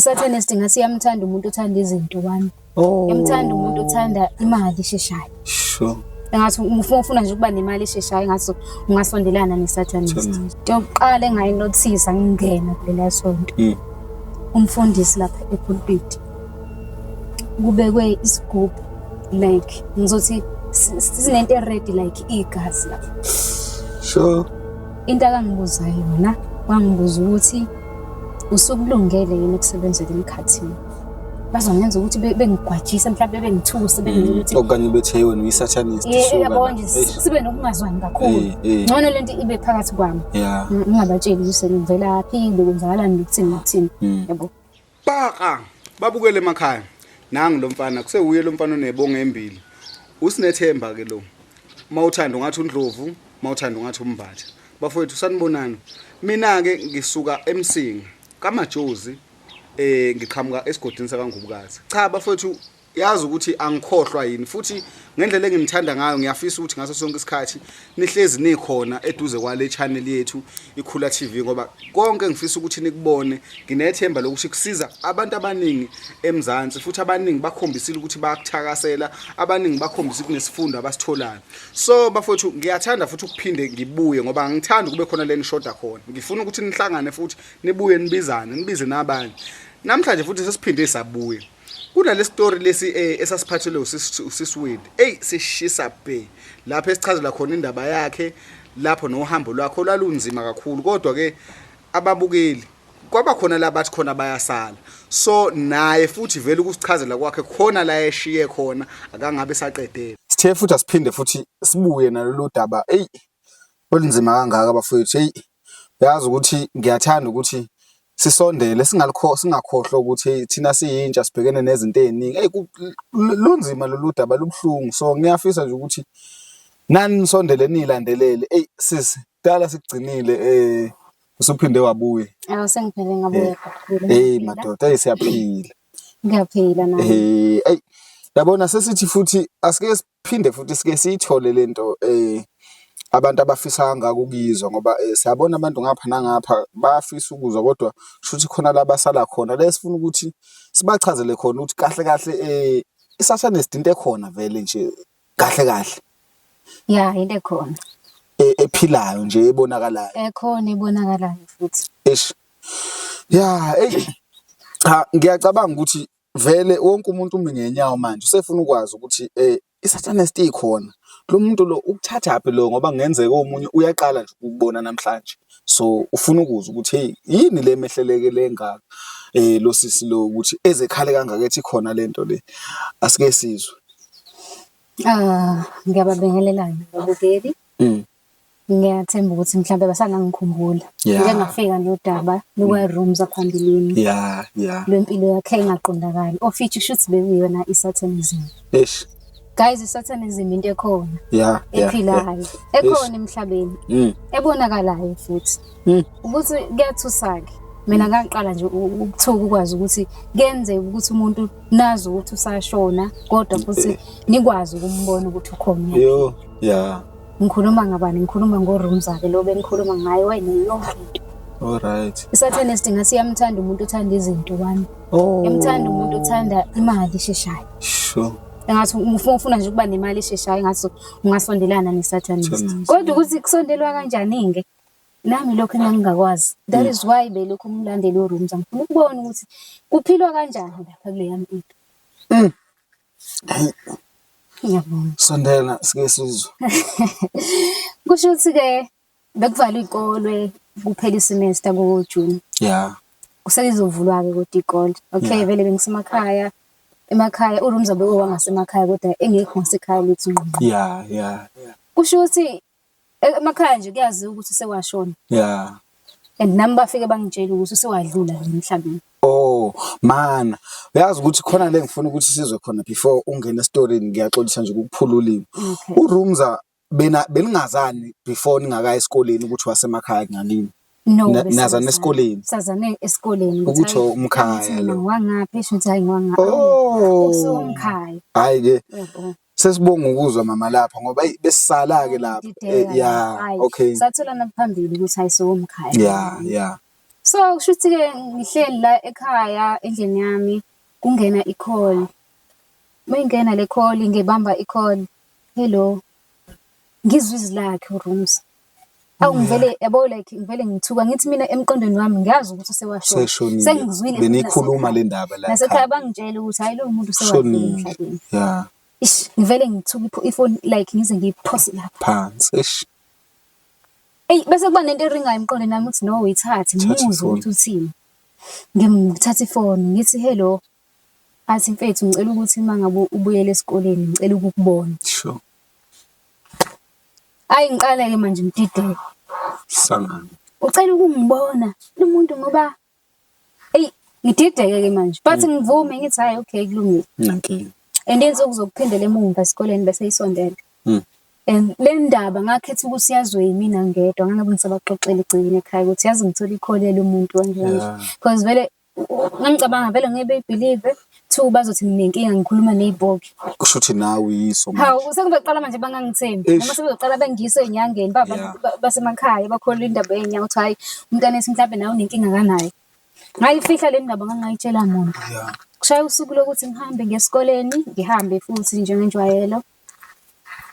I-Satanist ngathi iyamthanda umuntu othanda izinto wami. Oh. Iyamthanda umuntu othanda imali esheshayo. Sure. Engathi ufuna nje ukuba nemali esheshayo, engathi ungasondelana ne-Satanist. Satanist. Into yokuqala engayinothisa ngingena kulela sonto. Umfundisi lapha epulpit. Kubekwe isigubhu like ngizothi sinento e-red like igazi lapha. Sure. Into akangibuza yona, wangibuza ukuthi usukulungele yini ukusebenzela emkhathini. Bazongenza ukuthi bengigwajise mhlawumbe bengithuse bengenza ukuthi Okanye bethe wena uyi-Satanist, suka yabo la. nje Eish. sibe nokungazwani kakhulu. Ngcono lento ibe phakathi kwami. Ngingabatsheli ukuthi sengivelaphi, bekwenzakalani nokuthini nokuthini. Yabo. Baka babukele emakhaya. Nangu lo mfana kusewuye lo mfana onebongo embili. Usinethemba ke lo. Mawuthanda ungathi uNdlovu, mawuthanda ungathi uMbatha. Bafowethu sanibonani. Mina ke ngisuka eMsinga kaMajozi, ngiqhamuka esigodini sakaNgubukazi. Cha bafowethu, yazi ukuthi angikhohlwa yini, futhi ngendlela enginithanda ngayo ngiyafisa ukuthi ngaso sonke isikhathi nihlezi nikhona eduze kwale channel yethu iKhula TV, ngoba konke ngifisa ukuthi nikubone. Nginethemba lokuthi kusiza abantu abaningi eMzansi, futhi abaningi bakhombisile ukuthi bayakuthakasela, abaningi bakhombisile kunesifundo abasitholayo. So bafowethu, ngiyathanda futhi ukuphinde ngibuye, ngoba angithandi kube khona le nishoda khona. Ngifuna ukuthi nihlangane futhi nibuye nibizane, nibize nabanye. Namhlanje futhi sesiphinde sabuya kunale story lesi esasiphathelwe usisi Wendy. Ey, sishisa bhe lapho esichazela khona indaba yakhe lapho nohambo lwakho lwalunzima kakhulu, kodwa ke ababukeli kwaba khona la bathi khona bayasala. So naye futhi vele ukusichazela kwakhe khona la eshiye khona akangabe saqedele. Sithe futhi asiphinde futhi sibuye nalolu daba, eyi, olunzima kangaka bafowethu. Eyi, yazi ukuthi ngiyathanda ukuthi sisondele, singalikho singakhohlwa ukuthi hey, thina siyintsha sibhekene nezinto ey'ningi. Eyi, lunzima lolu daba, lubuhlungu. So ngiyafisa nje ukuthi nani nisondele niyilandelele. Eyi sisi, kudala sikugcinile, usuphinde wabuya. Awu, sengiphinde ngabuya kakhulu. Hey madoda, hey siyaphila. Ngiyaphila nami. Eyi, yabona sesithi futhi asike siphinde futhi sike siyithole lento abantu abafisa kangaka ukuyizwa, ngoba siyabona abantu ngapha nangapha bayafisa ukuzwa, kodwa kushuthi khona la basala khona la esifuna ukuthi sibachazele khona ukuthi kahle kahle i-Satanist into ekhona vele nje kahle kahle. Ya, into ekhona. Ephilayo nje, ebonakalayo. Ekhona ebonakalayo futhi. Eish. Ya, eyi cha, ngiyacabanga ukuthi vele wonke umuntu umi ngenyawo manje usefuna ukwazi ukuthi i-Satanist ikhona. Lo muntu lo ukuthathaphi lo, ngoba kungenzeka omunye uyaqala nje ukubona namhlanje. So ufuna ukuzwa ukuthi hey, yini le mehleleke le ngaka lo sisi lo ukuthi ezekhale kangaka ethi khona lento le. Asike sizwe. Ah, ngiyababingelela ababukeli. Ngiyathemba ukuthi mhlawumbe basangangikhumbula. Ngike ngafika nodaba luka-Rooms aphambilini. Lwempilo yakhe engaqondakali. Ofithi kusho ukuthi bekuyona i-Satanism. Eish. Guys, i-Satanism into ekhona. Ephilayo. Ekhona emhlabeni. Ebonakalayo futhi. Ukuthi kuyathusa-ke. Mina ngaqala nje ukuthuka ukwazi ukuthi kuyenzeka ukuthi umuntu nazi ukuthi usashona, kodwa futhi nikwazi ukumbona ukuthi ukhona. Yo, yeah. Ngikhuluma ngabani? Ngikhuluma ngoRumza-ke lo bengikhuluma ngaye, wayenayo yonke into. All right. I-Satanist ngathi iyamthanda umuntu othanda izinto wami. Oh. Iyamthanda umuntu othanda imali esheshayo. Sure. Engathi ufuna nje ukuba nemali esheshayo, engathi ungasondelana ne-Satanist. Satanist. Kodwa ukuthi kusondelwa kanjani-ke? Nami lokho engangingakwazi. That is why belokhu ngilandela uRumza, ngifuna ukubona ukuthi kuphilwa kanjani lapha kuleya mpilo. Ngiyabonga. Sondela sike sizwe. Kusho ukuthi-ke bekuvalwe iy'kole kuphela i-semester ngo-June. Kusezovulwa-ke kodwa iy'kole. Okay, vele bengisemakhaya. Emakhaya uRumza bekowangasemakhaya kodwa engekho ngasekhaya lethu ngqo. Kusho ukuthi emakhaya nje kuyaziwa ukuthi sewashona. And nami bafike bangitshela ukuthi usewadlula nje emhlabeni. Oh mana, uyazi ukuthi khona le ngifuna ukuthi sizwe khona before ungene esitorini, ngiyaxolisa nje ukukuphula ulimi. URumza bena beningazani before ningakayi esikoleni ukuthi wasemakhaya ngakini? No, Nazana esikoleni? Sazane esikoleni. Ukuthi umkhaya lo. Wangaphi esho ukuthi hayi ngwangaphi. Oh. Usumkhaya. Hayi ke. Yebo. Sesibonga ukuzwa mama lapha, ngoba eyi besisala ke lapha. Dideka Yeah, lapha. okay. Satholana phambili ukuthi hayi sowumkhaya. So kusho ukuthi-ke ngihleli la ekhaya endlini yami, kungena i-call. Uma ingena le call, ngibamba i-call, hello, ngizwe izwi lakhe uRooms. Awu ngivele yabo like ngivele ngithuka ngithi mina emqondweni wami ngiyazi ukuthi usewashona. Seshonile. Sengizwile futhi Beniyikhuluma nasekhaya. le ndaba la Nasekhaya ekhaya. bangitshela ukuthi hhayi lowo muntu sewadlula Shonile. emhlabeni. Yeah. Ish, ngivele ngithuke ifoni like ngize ngiyiphose lapha. Phansi. Eish. Eyi bese kuba nento eringayo emqondweni nami ukuthi no uyithathe Thatha ngimuzwe ifoni. ukuthi uthini. Ngimthatha ifoni ngithi hello, athi mfethu ngicela ukuthi uma ngabe ubuyela esikoleni ngicela ukukubona. Sure. Ayi ngiqale-ke manje ngidideke. Sangano. Ucela ukungibona lo muntu ngoba eyi ngidideke-ke manje but ngivume ngithi hhayi okay kulungile. Nankinga. And iy'nsuku zokuphindela emumva esikoleni bese isondele. And le ndaba ngakhetha ukuthi yaziwe yimina ngedwa, ngangabe ngisabaxoxela egcekeni ekhaya ukuthi yazi ngithole ikholelo umuntu kanje kanje. Because vele ngangicabanga vele ngeke beyibhilive, two bazothi nginenkinga ngikhuluma ney'poki. Kusho ukuthi nawe yiso manje. Hawu sekuzoqala manje bangangithembi. Eish. Noma sebezoqala bengiyise ey'nyangeni ba abantu basemakhaya bakholwa indaba yey'nyanga ukuthi hhayi umntanethu mhlampe nawe unenkinga akanayo. Ngayifihla le ndaba ngangayitshela muntu. Kushaya usuku lokuthi ngihambe ngiye esikoleni, ngihambe futhi njengenjwayelo.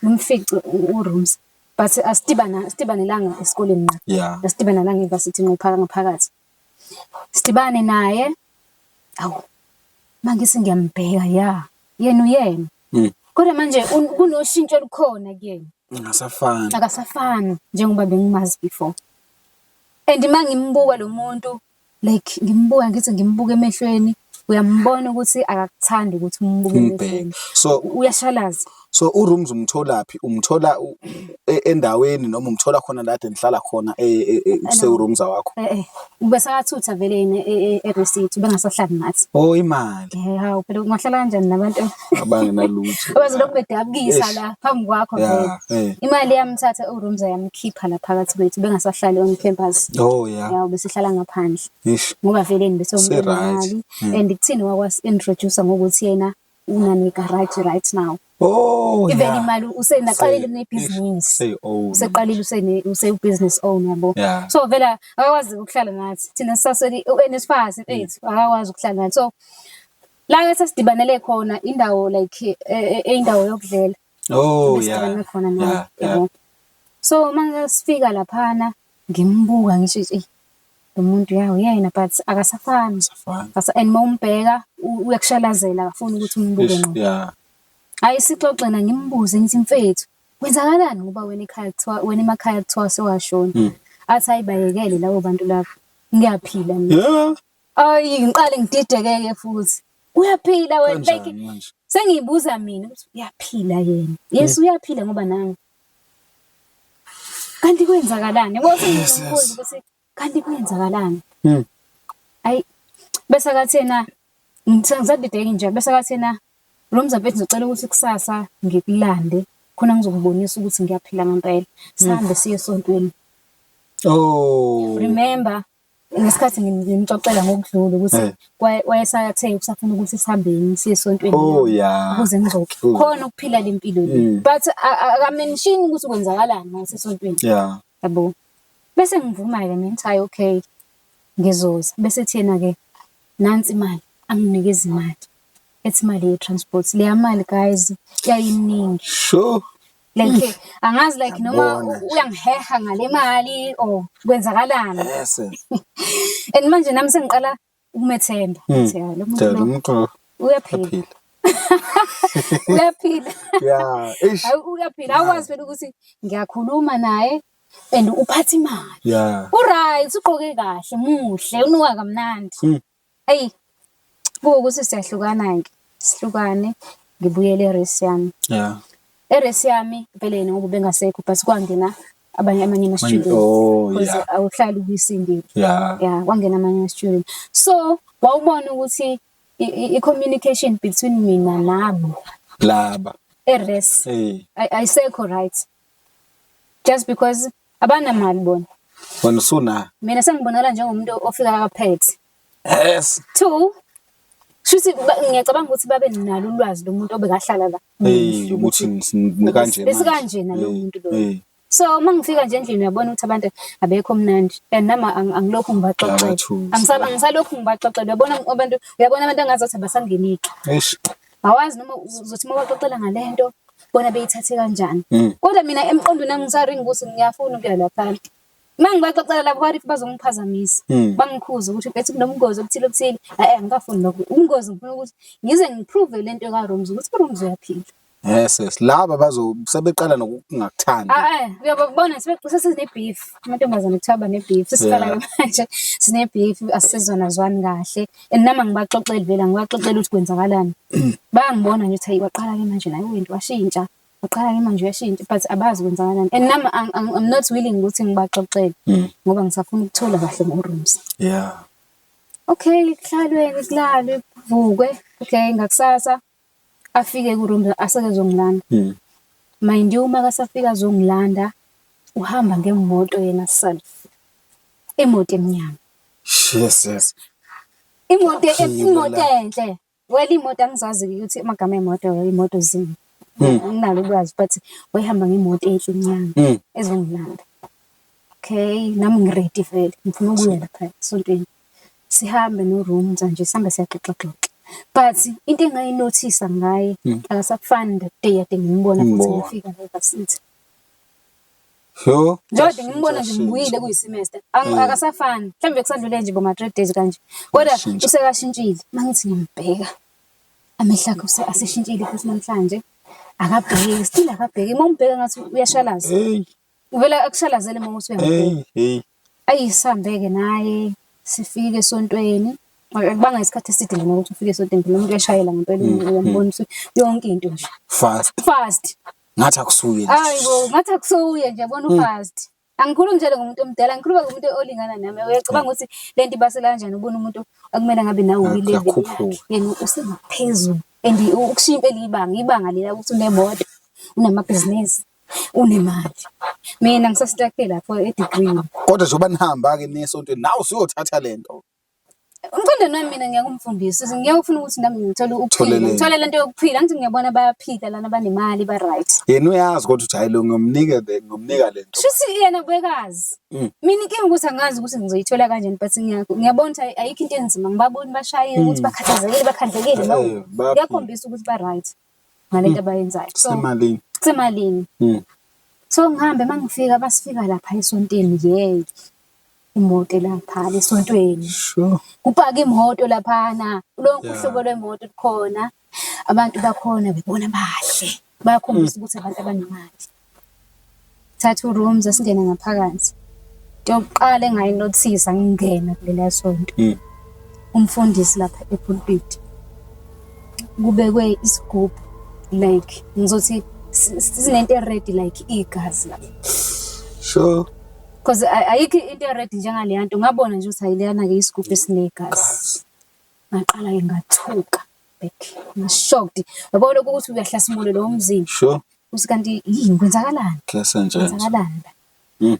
Ngimfice uRooms but asidibana asidibanelanga esikoleni ngqo. Asidibanelanga e-varsity ngqo ngaphakathi. Sidibane naye, awu mangithi ngiyambheka ya yena uyena. Kodwa manje kunoshintsho olukhona kuyena. Akasafani. Akasafani njengoba bengimazi before. And uma ngimbuka lo muntu like ngimbuka ngithi ngimbuka emehlweni, uyambona ukuthi akakuthandi ukuthi umbuke emehlweni. So uyashalaza. So uRooms umtholaphi? Umthola endaweni noma umthola khona la kade nihlala khona kusewu-Roomza wakho? Eh eh, ubesakathutha vele yena e-Receipt, ubengasahlali nathi. Oh imali. Eh hawu phela ungahlala kanjani nabantu abangenalutho. Abazolokhu bedabukisa Eish. la phambi kwakho vele. Yeah, eh. Imali yamthatha uRoomza yamkhipha la phakathi kwethu, ubengasahlali on campus. Oh yeah. Ya ubesehlala ngaphandle. Eish. Ngoba vele yena bese Se-right. unemali and kuthini wakwasi-introduce ngokuthi yena unanegaraji right now. Oh Even yeah. imali usenaqalile nebhizinisi. Seyi-own. Useqalile usene usewu-business owner yabo. Yeah. So vele akakwazi ukuhlala nathi. Thina sisasele u-NSFAS mfethu akakwazi ukuhlala nathi. So la ke sesidibanele khona indawo like indawo yokudlela. Oh yeah. Besidibanele khona naye Yeah, yeah. yabo. So uma sifika laphana ngimbuka ngisho eyi lo muntu ya uyena but akasafani. Akasafani. And uma umbheka uyakushalazela akafuni ukuthi umbuke Eish, ngqo. yeah. Hhayi sixoxe na ngimbuze ngithi mfethu kwenzakalani ngoba wena ekhaya kuthiwa wena emakhaya kuthiwa sewashona. Athi hhayi bayekele labo bantu labo ngiyaphila mina. Yeah. Ayi ngiqale ngidideke-ke futhi. Uyaphila wena like Kanjani manje? sengiyibuza mina ukuthi uyaphila yena. Yes uyaphila ngoba nangu. Kanti kwenzakalani? Yabo sengibuza ukuthi kanti kwenzakalani? Ayi bese kathi yena ngisadideke nje bese kathi yena lo mzamfethu ngizocela ukuthi kusasa ngikulande khona ngizokubonisa ukuthi ngiyaphila ngempela. Sihambe siye esontweni. Oh. Remember ngesikhathi ngimxoxela ngokudlula ukuthi wayesathe usafuna ukuthi sihambeni siye esontweni Oh yeah. ukuze ngizokhe khona ukuphila le mpilo le. But akamention ukuthi kwenzakalani ngasesontweni. Yeah. Yabo. Bese ngivuma-ke mina ngithi hhayi okay ngizoza. Bese ethi yena-ke nansi imali, anginikeze imali. Ethi imali ye-transport. Leya mali guys yayiningi. Sure. Like angazi like noma Yabona nje. uyangiheha ngale mali or kwenzakalani. Yes. And manje nami sengiqala ukumethemba. Ukuthi hayi lo muntu Lo lo muntu uyaphila. uyaphila. Uyaphila. Yeah. Eish. Hayi uyaphila. Awukwazi phela ukuthi ngiyakhuluma naye and uphatha imali. Yeah. U-right, ugqoke kahle, muhle, unuka kamnandi. Eyi, kuwukuthi siyahlukana-ke, sihlukane ngibuyele e-res yami. Yeah. E-res yami vele yena ngoba ubengasekho but kwangena abanye amanye ama-student. Oh Because yeah. awuhlali ukuyisindile. Yeah. Yeah, kwangena amanye ama-student. So, wawubona ukuthi i-communication between mina nabo Laba. e-res Hey. ayisekho right. Just because abanamali bona. Wena usuna. Mina sengibonakala njengomuntu ofika akaphethe. Yes. Two, shuthi ngiyacabanga ukuthi babe nalo ulwazi lomuntu obekahlala la. Hey, ukuthi kanje manje. Besikanje nalo muntu lo. Hey. So uma ngifika nje endlini uyabona ukuthi abantu abekho mnandi and nami angilokhu ngibaxoxela. Uyabathusa. Angisalokhu ngibaxoxela. Uyabona abantu, uyabona abantu engazathi abasangeneki. Eish. Awazi noma uzothi uma ubaxoxela ngale nto bona beyithathe kanjani. Kodwa mina emqondweni wami ngisaringi ukuthi ngiyafuna ukuya laphana. Uma ngibaxoxela lapho what if bazongiphazamisa. Bangikhuze ukuthi bethi kunobungozi obuthile obuthile. Eh angikafuni lokho. Ubungozi ngifuna ukuthi ngize ngiprove le nto kaRooms ukuthi uRooms uyaphila. Yes, yes. Laba bazo sebeqala nokungakuthandi. Ah, eh, uyabona sesine beef. Amantombazane kuthiwa bane beef. Sesiqala ke manje sine beef asisezona zwani kahle. And nami angibaxoxeli vele angibaxoxeli ukuthi kwenzakalani. Bayangibona nje ukuthi hayi waqala ke manje naye wento washintsha. Waqala ke manje uyashintsha but abazi kwenzakalani. And nami I'm not willing ukuthi ngibaxoxele ngoba ngisafuna ukuthola kahle ngoRooms. Yeah. Okay, kuhlalwe kulalwe kuvukwe. Okay, ngakusasa afike ku-room aseke ezongilanda. Mind you, uma kasafika azongilanda uhamba ngemoto yena self. Imoto emnyama. Yes, yes. Imoto Phila. imoto enhle. Well imoto angizazi ukuthi amagama emoto imoto zini. Anginalo ulwazi but wayehamba ngemoto enhle emnyama ezongilanda. Okay, nami ngi-ready vele ngifuna ukuya lapha esontweni. Sihambe no-Rooms nje sihambe siyaxoxa xoxa. But into engayinothisa ngaye akasafani the day ade ngimbona futhi Ngimbona. ngifika e-varsity. Yo. Njengoba ngimbona nje ngibuyile kuyi-semester akasafani. Mhlawumbe kusadlule nje boma 3 days kanje. Kodwa Washintsha. usekashintshile. Mangithi ngiyambheka amehlo akhe aseshintshile futhi namhlanje. Akabheki, still akabheki. Uma umbheka ngathi uyashalaza. Hey, Uvela akushalazele uma uthi uyambheka. hey, hey. Ayi sihambe-ke naye sifike esontweni. Akubanga isikhathi eside nje nokuthi ufike esontweni phela umuntu uyashayela ngempela uyambona ukuthi yonke into nje. Fast. Fast. Ngathi akusuye. Hayi bo, ngathi akusuye nje yabona ufast. Angikhulumi njalo ngomuntu omdala, ngikhuluma ngomuntu olingana nami. Uyacabanga ukuthi le nto ibasela kanjani ubona umuntu akumele ngabe nawe uyi-level Uyakhuphuka. yakhe. Yena usengaphezulu and ukushiya impela ibanga, ibanga lela ukuthi unemoto, unamabhizinisi, unemali. Mina ngisasitake lapho e-degree. Kodwa njengoba nihamba ke niye esontweni nawe usuyothatha lento. Umqondo wami mina ngiyakumfundisa, ngiyakufuna ukuthi nami ngithole ukuphila, Thole le. ngithole lento yokuphila. Angithi ngiyabona bayaphila lana banemali ba-right. Yena uyazi kodwa ukuthi hayi lo ngiyomnika le ngiyomnika lento. Shuthi yena bekazi. Mina inkinga ukuthi angazi ukuthi ngizoyithola kanjani but ngiyabona ukuthi ayikho into enzima. Ngibabona bashayiwe ukuthi bakhathazekile, bakhandlekile no. Bayaphila. Kuyakhombisa ukuthi ba-right ngalento abayenzayo. So Semalini. kusemalini. So ngihambe mangifika basifika lapha esontweni yey. Imoto lapha esontweni. Sure. Kupaka imoto laphana. Lonke Yeah. uhlobo lwemoto lukhona. Abantu bakhona bebona bahle. Bayakhombisa ukuthi abantu abanemali. Thatha uRooms asingene ngaphakathi. Into yokuqala engayinothisa ngingena kuleliya sonto. Umfundisi lapha epulpit. Kubekwe isigubhu like ngizothi sinento e-red like igazi lapha. Sure. Because ayikho into e-red njengaleya nto. Ngabona nje ukuthi hayi leyana-ke isigubhu esinegazi. Ngaqala-ke ngathuka like nga-shocked. Yabo lokhu ukuthi uyahlasimula lowo mzimba. Sure. Ukuthi kanti yini kwenzakalani? Kuyasetshenzwa. Kwenzakalani la?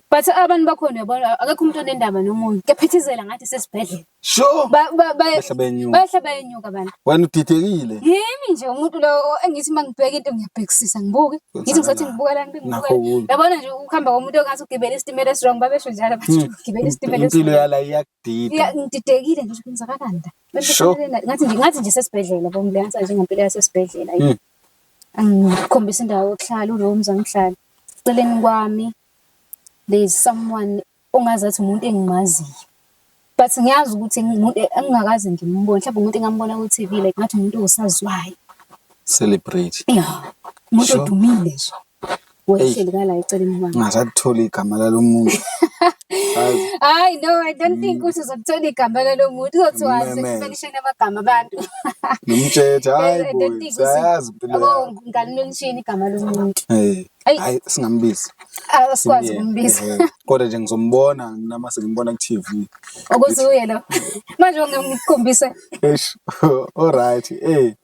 But abantu bakhona uyabona akekho umuntu onendaba nomunye. Kuyaphithizela ngathi sesibhedlela. Sure. Behla benyuka. Behla benyuka abantu. Wena udidekile. Yimi nje umuntu lo engithi uma ngibheka into ngiyabhekisisa ngibuke. Ngithi ngisathi ngibuka la ngibuke. Nakho okunye. Yabona nje ukuhamba komuntu ongathi ugibele isitimela esi-wrong babesho njalo bathi ugibele isitimela Impilo esi-wrong. yala iyakudida. Ya ngididekile nje ukuthi kwenzakalani la. Sure. Ngathi nje sesibhedlela bo ngilenza nje ngempilo yasesibhedlela. Angikhombisa indawo yokuhlala uRooms angihlala. Eceleni kwami there is someone ongazathi umuntu engimaziyo. But ngiyazi ukuthi umuntu engingakaze ngimbone, mhlawumbe umuntu engambona ku-T_V like ngathi umuntu owusaziwayo. Celebrate. Yeah, umuntu Sure. odumile nje. Wayehleli kala eceleni kwami. Ngasathola igama lalo muntu. Azi. Hayi no, I don't think ukuthi uzothola igama lalo muntu. Uzothiwa Mmemeze. sekumenishini amagama abantu. Nomtshetshe hayi I boy. don't think ukuthi Siyayazi impilo yabo yakho. ngalimenishini igama lomuntu. Eh. Ayi. Hayi singambizi. Asikwazi Simyeke. ukumbiza. Kodwa nje ngizombona nama sengimbona ku-TV. Ukuthi uye lo. Manje ngikukhombisa. Eish. All right. Eh.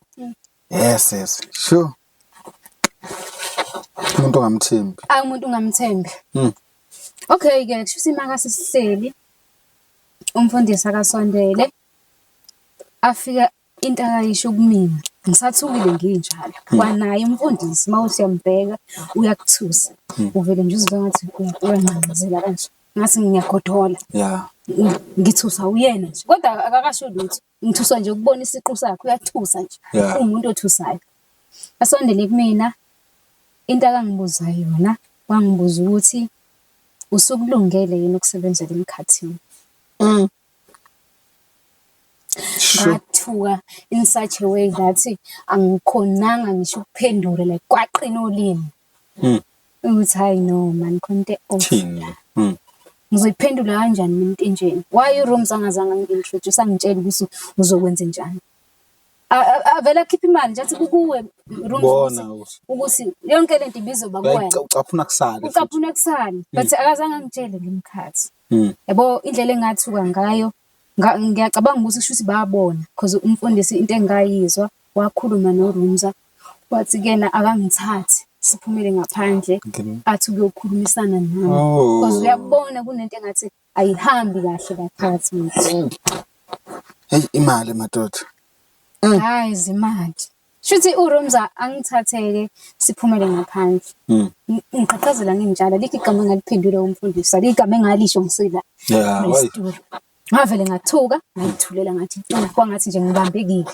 Yes, yes. Sure. Umuntu ongamthembi. Ayi umuntu ungamthembi. Okay ke kusho ukuthi maka sisihleli umfundisi akasondele afika into akayisho kumina. Ngisathukile nginjalo. Kwanaye umfundisi uma uthi uyambheka uyakuthusa. Uvele nje uzwe ngathi uyanqanqazela kanje. Ngathi ngiyagodola. Yeah. Ngithusa uyena nje. Kodwa akakasho lutho. Ngithuswa nje ukubona isiqu sakhe uyathusa nje. Yeah. Uwumuntu othusayo. Asondele kumina into akangibuza yona wangibuza ukuthi usukulungele yini ukusebenzela emkhathini. Ngathuka in such a way that angikhonanga ngisho ukuphendula like kwaqina ulimi. Ukuthi hhayi no man khona into e-off Thini? la. Ngizoyiphendula kanjani mina into enjena? Why uRooms angazange angi-introduce angitshele ukuthi uzokwenzenjani? Avele akhiphe imali nje athi kukuwe Rooms Bona ukuthi ukuthi ukuthi yonke lento ibizoba kuwena. Ucaphuna kusale futhi. Ucaphuna kusale but akazange angitshele ngemikhathi. Yabo indlela engathuka ngayo ngiyacabanga ukuthi kushuthi babona cause umfundisi into engayizwa wakhuluma noRumza wathi kuyena akangithathi siphumele ngaphandle athi ukuyokhulumisana nami Oh. cause uyabona kunento engathi ayihambi kahle la phakathi kwethu. Hey imali madoda. Hhayi zimali. Shuthi uRumza angithatheke siphumele ngaphandle. Ngiqhaqhazela ngingitshalo alikho igama engaliphendula umfundisi alikho igama engalisho ngisila Yeah, why? nesitulo. Ngavele ngathuka ngayithulela ngathi tu kwangathi nje ngibambekile.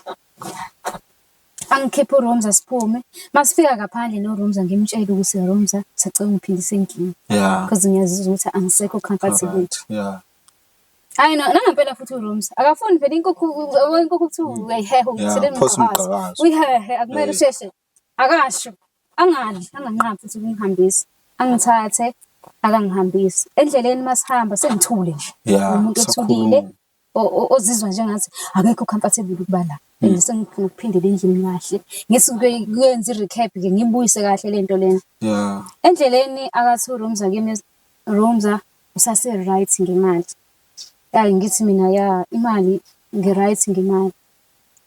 Angikhiphe uRumza siphume. Masifika ngaphandle noRumza ngimtshele ukuthi Rumza sacela ungiphindise endlini. Yeah. Because ngiyazizwa ukuthi angisekho comfortable. Alright. Yeah. Hayi no, nangempela futhi uRooms akafuni vele inkukhu inkukhu kuthiwa uyayiheha Yeah, uthele phosa umgqakazo. umgqakazo. Uyihehe akumele usheshe. Akasho. Angali, anganqabi futhi ukungihambisa. Angithathe akangihambisi. Endleleni masihamba sengithule nje. Yeah, Umuntu othulile usakhuluma. ozizwa njengathi akekho comfortable ukuba la. And sengifuna ukuphindela endlini kahle. Ngithi kuyenza i-recap ke ngibuyise kahle lento lena. Yeah. Endleleni akathi uRoomza kimi Roomza usase right ngemali. Hayi ngithi mina ya imali ngi-right ngemali.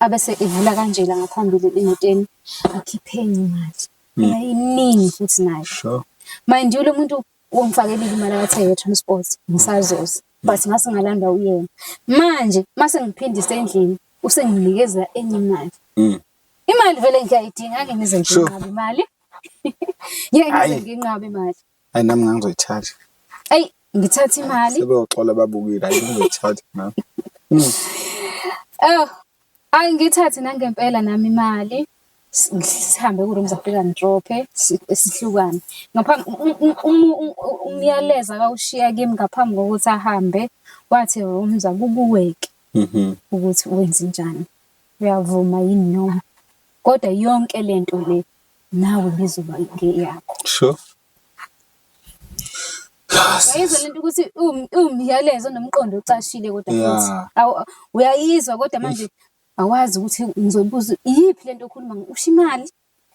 Abese evula kanje la ngaphambili emotweni akhiphe enye imali. Yayiningi futhi nayo. Sure. Mind you lo muntu ungifakelile imali akathe ye-transport ngisazoza but ngase ngalandwa uyena. Manje mase ngiphindise endlini usenginikeza enye imali. Imali vele ngiyayidinga ngeke ngize Sure. nginqabe imali. Ngeke ngize Hhayi. nginqabe imali. Hayi nami ngangizoyithatha. Eyi ngithatha imali. Sebeyoxola babukile hayi ngizoyithatha nami. Oh, ayi ngithathe nangempela nami imali. Sihambe ku-Rooms afika ngidrophe sihlukane. Ngaphambi umyalezo akawushiya kimi ngaphambi kokuthi ahambe wathi Roomza kukuwe-ke ukuthi wenzenjani. Uyavuma yini noma? Kodwa yonke lento le nawe ibizoba ngeyakho. Sure. Uyayizwa lento ukuthi uwumyalezo onomqondo ocashile kodwa futhi. Yeah. Uyayizwa kodwa manje awazi ukuthi ngizoyibuza iyiphi lento okhuluma ngayo. Usho imali,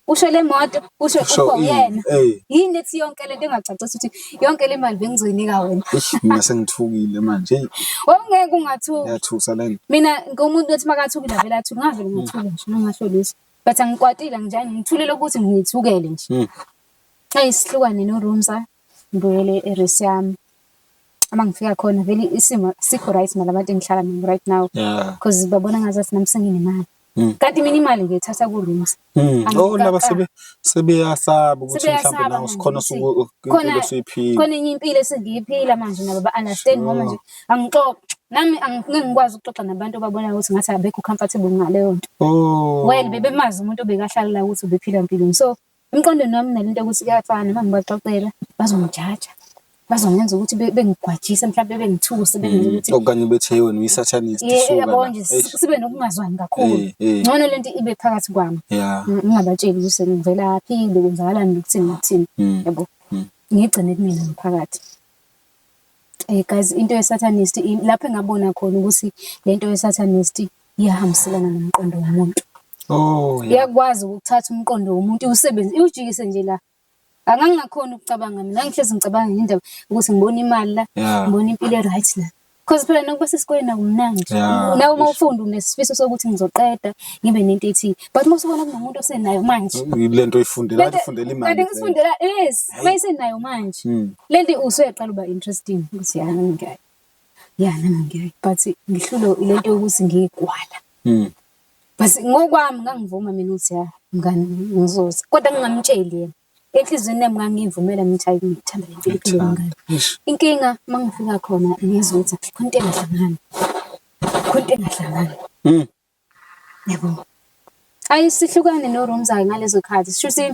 usho le moto, usho Usho upho ini? uyena. Ey. Yini ethi yonke lento engacacisa ukuthi yonke le mali bengizoyinika wena. Eish mina sengithukile manje. Hey Wawungeke ungathuki. iyathusa lento. Mina ngumuntu othi makathukile avele athuke, ngavele ngathuka nje ngingasho lutho. But angikwatile njani ngithulele ukuthi ngithukele nje. Eyi sihlukane noRoomza ngibuyele e-res yami. Uma ngifika khona vele isimo asikho right nalabantu engihlala nabo right now. Yeah. Cause babona ngazathi nami senginemali. Kanti mina imali ngiyithatha kuRoomza. Oh laba sebeyasaba ukuthi mhlawumbe Sebeyasaba nawe manje sikhona ukuthi impilo khona osuyiphila. khona enye impilo esengiyiphila manje nabo ba-understand ngoba nje angixoxi nami angeke ngikwazi ukuxoxa nabantu ababonayo ukuthi ngathi abekho comfortable ngaleyo nto. Oh. Well bebemazi umuntu obekahlala la ukuthi ubephila mpilweni. So emqondweni wami nalento yokuthi kuyafana uma ngibaxoxela bazongijaja. Bazongenza ukuthi bengigwajise mhlawumbe bengithuse bengenza ukuthi Okanye bethe wena uyi-satanist suka yabo la. nje Eish. sibe nokungazwani kakhulu. Eh, eh. Ngcono lento ibe phakathi kwami. Yeah. Ngingabatsheli ukuthi ngivelaphi, bekwenzakalani nokuthini nokuthini. Yabo. Ngigcine kumina ngaphakathi. Guys into ye-satanist lapho engabona khona ukuthi lento ye-satanist iyahambiselana nomqondo womuntu. Oh yeah. Iyakwazi ukuthatha umqondo womuntu iwusebenze iwujikise nje la. Angangingakhoni ukucabanga mina ngihlezi ngicabanga ngendaba ukuthi ngibona imali la, Yeah. ngibona impilo e-right la. Cause phela nokuba sesikoleni akumnandi. Yeah. Nawe uma ufunda unesifiso sokuthi ngizoqeda ngibe nento ethile. But uma usubona kunomuntu osenayo manje. Lento oyifundela kade ufundela imali. Kanti ngisifundela yes, mayisenayo manje. Lento usuyaqala uba interesting ukuthi ya nami ngiyayi. Ya nami ngiyayi. But ngihlulwe lento yokuthi ngiyigwala. But ngokwami ngangivuma mina ukuthi ya mngani ngizoza, kodwa ngingamtsheli yena. Enhliziyweni yami ngangiyivumela mina ukuthi hhayi ngiyithanda le mpilo impilo yomngani. Inkinga uma ngifika khona ngizwa ukuthi khona into engahlangani, khona into engahlangani. Yabo. Ayi sihlukane noRumza ngalezo khathi. Shuthi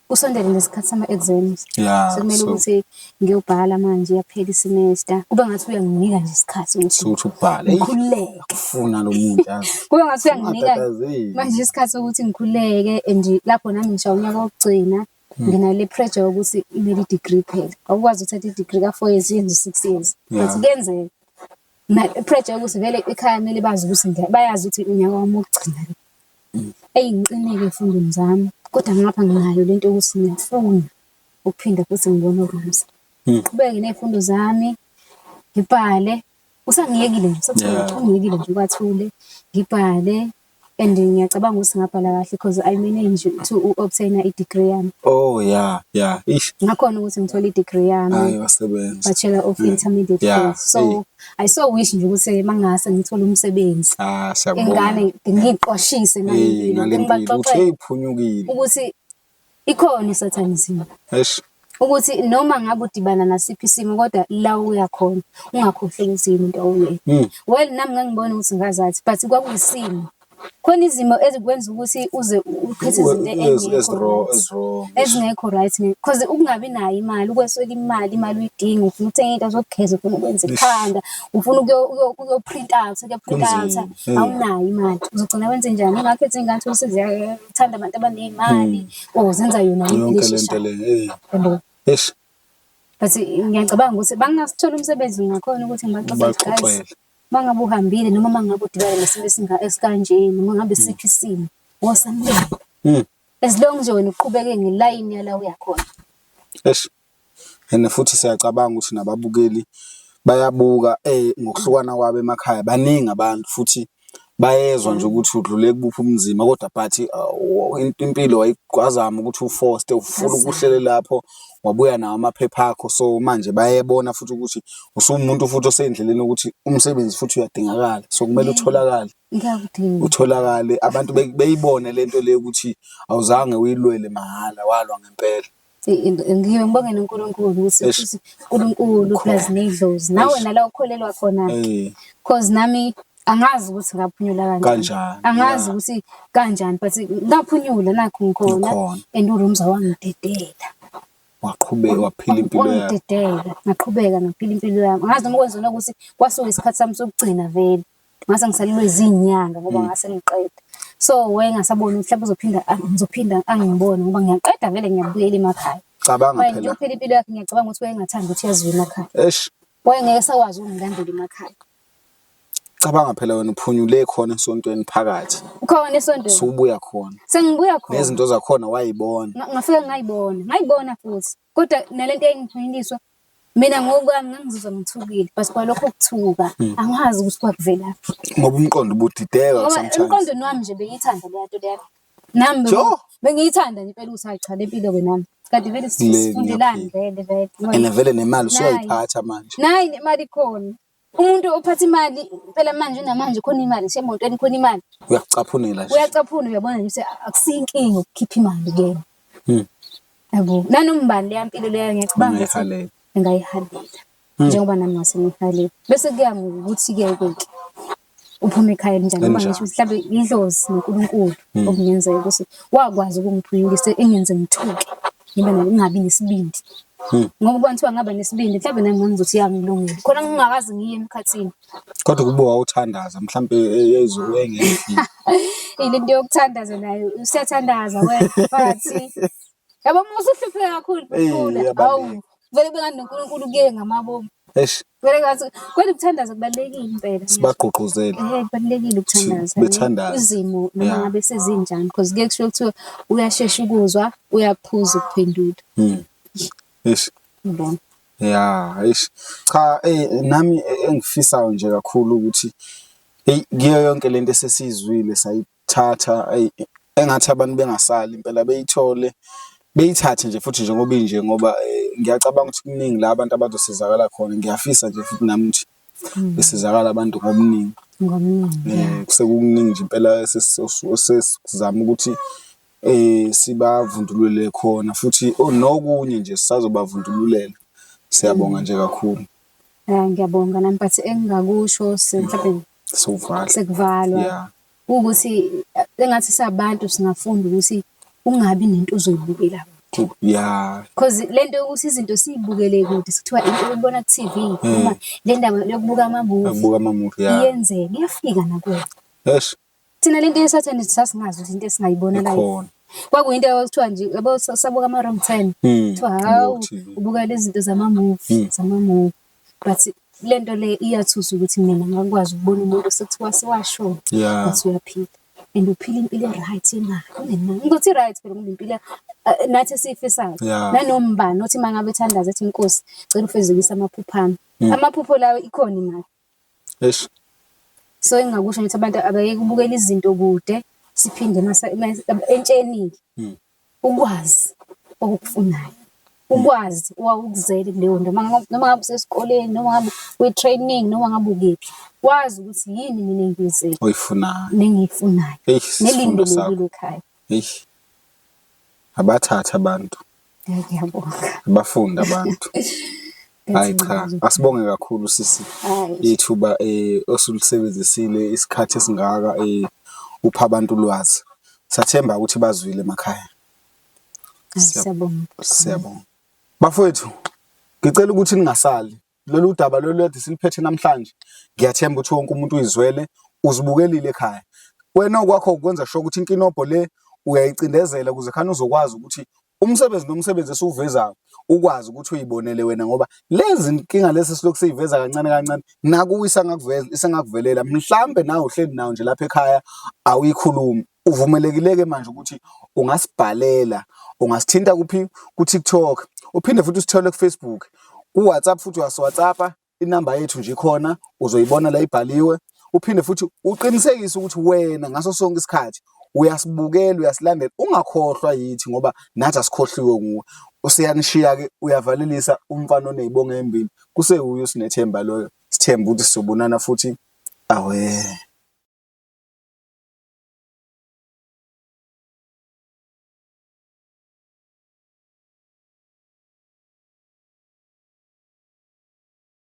kusondele nesikhathi sama-exams. Sekumele ukuthi ngiyobhala manje iyaphela isemester. Kube ngathi uyanginika nje isikhathi ukuthi Ukuthi ubhale. Eyi, ngikhululeke. Ufuna lo muntu yazi. Kube ngathi uyanginika Ungatatazeli. manje isikhathi sokuthi ngikhululeke and lapho nami ngishaya unyaka wokugcina nginale pressure yokuthi kumele i-degree phela. Awukwazi ukuthatha i-degree ka-4 years uyenze u-6 years. But kuyenzeka. Pressure yokuthi vele ekhaya kumele bazi ukuthi bayazi ukuthi unyaka wami wokugcina lo. Eyi ngiqineke ey'fundweni zami, kodwa ngapha nginayo lento yokuthi ngiyafuna ukuphinda futhi ngibone uRamza. Ngiqhubeke ney'fundo zami, ngibhale, usangiyekile nje, ungiyekile nje kwathule, ngibhale and ngiyacabanga ukuthi ngabhala kahle because I managed to obtain i-degree yami. Oh yeah, yeah. Ish. Ngakhona ukuthi ngithole i-degree yami. Hayi wasebenza. Bachelor of Intermediate Course. So I so wish nje ukuthi mangase ngithole umsebenzi. Ah, siyabonga. Ingane ngiyiqwashise ngale mpilo. Ngibaxoxele ukuthi phunyukile. Ukuthi ikhona i-satanism. Eish. Ukuthi noma ngabe udibana nasiphi isimo kodwa la uya khona ungakhohlwa ukuthi yini into owuyena. Well nami ngangibona ukuthi ngazathi but kwakuyisimo. Khona izimo ezikwenza ukuthi uze ukhethe izinto engekho ezingekho right because ukungabi nayo imali, ukweswela imali, imali uyidinga, ufuna ukuthenga into zokugeza, ufuna ukwenza ikhanda, ufuna ukuyo-print out, ukuyo-print out, awunayo imali. Uzogcina wenze njani? Ungakhetha iy'ngane uthole seziythanda abantu abaney'mali or zenza yona impilo esheshayo. Yabo. Eish. But ngiyacabanga ukuthi bangasithola umsebenzi ngakhona ukuthi ngibaxoxele guys. Uma ngabe uhambile noma uma ngabe udibana nesimo esikanje noma ngabe isiphi isimo, wosamukela. As long nje wena uqhubeke ngelayini yala uya khona. Eish. And futhi siyacabanga ukuthi nababukeli bayabuka ngokuhlukana kwabo emakhaya baningi abantu futhi bayezwa nje ukuthi udlule kubuphi ubunzima kodwa but impilo wazama ukuthi ufoste ufuna ukuhlele lapho wabuya nawo amaphepha akho so manje bayebona futhi ukuthi usuwumuntu futhi osendleleni ukuthi umsebenzi futhi uyadingakala so kumele utholakale. Ngiyakudinga. Utholakale abantu beyibone lento le ukuthi awuzange uyilwele mahhala walwa ngempela. Ngiye ngibonge noNkulunkulu ukuthi futhi uNkulunkulu plus nedlozi nawe nala ukholelwa khona cause nami angazi ukuthi ngaphunyula kanjani, angazi ukuthi kanjani but ngaphunyula nakhu ngikhona and uRumza wangidedela. Waqhubeka waphila impilo yakho. Wangidedela ngaqhubeka ngaphila impilo yami. Angazi noma kwenzona ukuthi kwasuka isikhathi sami sokugcina vele. Ngase ngisalelwe zinyanga ngoba ngase ngiqeda. So wayengasaboni ukuthi mhlawumbe uzophinda ngizophinda angibone ngoba ngiyaqeda vele ngiyabuyela emakhaya. Cabanga phela. Uphila impilo yakhe ngiyacabanga ukuthi wayengathandi ukuthi yaziwe emakhaya. Eish. Wayengeke esakwazi ukungilandela emakhaya. Cabanga phela wena uphunyule khona esontweni phakathi. Khona esontweni. Subuya khona. Sengibuya khona. Nezinto zakhona wayibona. Ngafika ngayibona. Ngayibona futhi. Kodwa nalento eyayingiphunyuliswa mina ngokwami ngangizizwa ngithukile but kwalokho kuthuka angazi ukuthi kwakuvelaphi. Ngoba umqondo ubudideka Ngoba sometimes. emqondweni wami nje bengiyithanda leya nto leya. Nami bengiyithanda nje impela ukuthi hayi cha le mpilo-ke nami. Kanti vele sifundelani vele vele. And vele nemali usuyayiphatha manje. Nayi nemali ikhona. Umuntu ophatha imali phela manje namanje khona imali ngisho emotweni khona imali. Uyakucaphunela nje. Uyacaphuna uyabona nje ukuthi akusiyo inkinga ukukhipha imali kuyena. Yabo. Nanoma ubani leya mpilo leyo ngiyacabanga ukuthi Ungayihalela. ngingayihalela. Njengoba nami ngase ngiyihalela. Bese kuya ngokuthi-ke ke uphuma ekhaya elinjani ngoba ngisho ukuthi mhlambe idlozi noNkulunkulu okungenzeka ukuthi wakwazi ukungiphunyukisa engenze ngithuke ngibe ngingabi nesibindi. Ngoba kwathiwa ngaba nesibindi mhlawumbe nami ngangizothi yangilungela. Khona ngingakaze ngiye emkhathini. Kodwa kube wawuthandaza mhlampe eyizobe engekho. Ile nto yokuthandaza nayo usiyathandaza wena but yabo uma usuhlupheka kakhulu bukhula awu vele bengani noNkulunkulu kuye ngamabomu. Eish. Vele ngathi kodwa ukuthandaza kubalulekile impela. Sibagqugquzele. Eh kubalulekile ukuthandaza. Bethandaza. Izimo noma ngabe sezinjani because kuye kushiwo kuthiwa uyashesha ukuzwa uyaphuza ukuphendula. Eish. Ngibona. Ya, eish. Cha, nami engifisayo nje kakhulu ukuthi eyi kuyo yonke lento esesiyizwile sayithatha eyi engathi abantu bengasali impela beyithole beyithathe nje futhi njengoba inje ngoba ngiyacabanga ukuthi kuningi la abantu abazosizakala khona. Ngiyafisa nje futhi nami ukuthi besizakala abantu ngobuningi. Ngomnyango, ya. Kusekukuningi nje impela esesizama ukuthi sibavundulule khona futhi nokunye nje sisazobavundululela. Siyabonga nje kakhulu. Ya, ngiyabonga nami but engingakusho mhlawumbe Sewuvala. sekuvalwa Yeah. ukuthi engathi sabantu singafunda ukuthi ungabi nento ozoyibukela. Yeah. Cause lento yokuthi izinto siyibukele kude sekuthiwa into oyibona ku-T_V noma le ndaba yokubuka ama-movie Ukubuka ama-movie, yeah. iyenzeka, iyafika nakuwena. Eish. Thina lento yesathane sasingazi ukuthi into esingayibona live. Ikhona. Kwakuyinto ekuthiwa nje yabo sabuka ama-wrong turn. Kuthiwa hawu Ku-T_V. ubuka lezi zinto zama-movie, zama-movie. But le nto le iyathusa ukuthi mina ngakwazi ukubona umuntu osekuthiwa sewashona but uyaphila and uphila impilo e-right imali ungenayo. Ngizothi i-right phela ngoba impilo nathi esiyifisayo. Nanoma ubani othi uma ngabe ethandaza ethi Nkosi cela ufezekise amaphupho ami. Amaphupho lawo ikhona imali. Eish. So engingakusho ngithi abantu abayeke ukubukela izinto kude siphinde entsheni-ke ukwazi okukufunayo. Ukwazi owawukuzele kuleyo nto noma ngabe usesikoleni noma ngabe kwi-training noma ngabe ukephi. Wazi ukuthi yini mina engiyizele Oyifunayo. nengiyifunayo Eish, isifundo sakho. nelindelekile ekhaya. Eish. Abathathe abantu. Ngiyabonga. Abafunde abantu. Hayi cha, asibonge kakhulu sisi ithuba osulisebenzisile isikhathi esingaka upha abantu ulwazi. Sathemba ukuthi bazwile emakhaya. Siyabonga. Siyabonga. Bafowethu, ngicela ukuthi ningasali. Lolu daba lolu kade siliphethe namhlanje, ngiyathemba ukuthi wonke umuntu uyizwele, uzibukelile ekhaya. Wena okwakho ukwenza sure ukuthi inkinobho le uyayicindezela ukuze khane uzokwazi ukuthi umsebenzi nomsebenzi esiwuvezayo ukwazi ukuthi uyibonele wena ngoba lezi nkinga lezi esilokhu siyiveza kancane kancane nakuwe isangakuveza isengakuvelela mhlambe nawe uhleli nawo nje lapha ekhaya awuyikhulumi uvumelekile-ke manje ukuthi ungasibhalela ungasithinta kuphi ku-TikTok uphinde futhi usithole ku-Facebook ku-WhatsApp futhi uyasiWhatsAppa inamba yethu nje ikhona uzoyibona la ibhaliwe uphinde futhi uqinisekise ukuthi wena ngaso sonke isikhathi uyasibukela uyasilandela ungakhohlwa yithi ngoba nathi asikhohliwe nguwe useyanishiya-ke uyavalelisa umfana oney'bongo ey'mbili kusewuye uSinethemba loyo sithembe ukuthi sizobonana futhi awe.